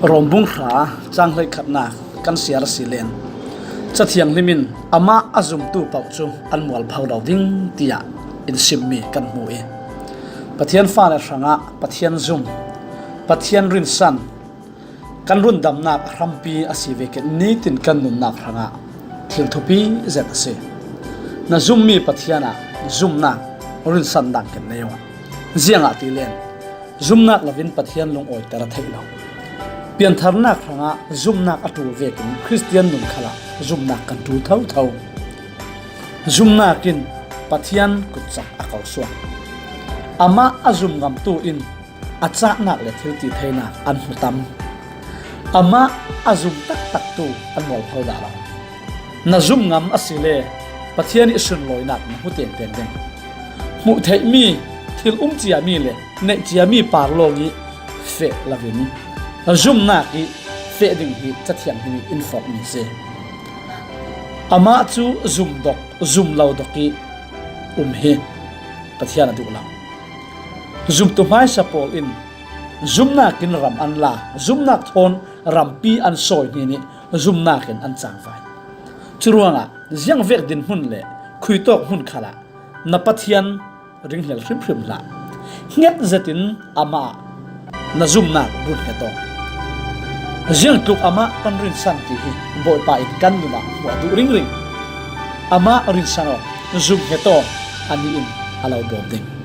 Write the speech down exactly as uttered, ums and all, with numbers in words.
Rom bung hra, chang hleikhatna kan siar a si len, Cathianghlim in amah a zumtu paoh cu an mualpho lo ding tiah in simmi kan hmu i, Pathian fale hrangah Pathian zum, Pathian rinsan, kan rundamnak a hrampi a si vekin nitin kan nunnak hrangah thil thupi zet a si. Na zummi Pathian ah zumnak, rinsannak kin nei uh. Ziangahtile zumnak loin Pathian lungawiter a theih lo. Piantharnak hrangah zumnak a ṭul vekin Khristian nun khalah zumnak kan ṭul thotho. Zumnak in Pathian kutcak a ko suak. Amah a zum ngamtu in a cahnak le thil ti theinak an hmu tam. Amah a zum taktaktu an mualpho dah lo. Na zum ngam asile Pathian i sunlawinak na hmu tengteng ding. Hmuh theihmi, thil um ciami le neih ciami par lawng i feh loin zumnak i feh ding hi Cathianghlim i in forhmi si. Amah cu zumdok, zum lo dok i um hi Pathian a duh lo. Zumtu hmaisa pawl in zumnak in ram an la, zumnak thawn rampi an sawi hni nih zumnak in an cangvai. Curuangah ziangvek dinhmun le khuitawk hmun khalah na Pathian ringhlel hrimhrim hlah. Hnget zetin amah ah na zumnak bun hnget aw. Ziangtluk amah kan rinsan ti hi Bawipa in kan nun ah hmuh a duh ringring. Amah rinsan aw, zum hnget aw, anih in a lo bawm ding.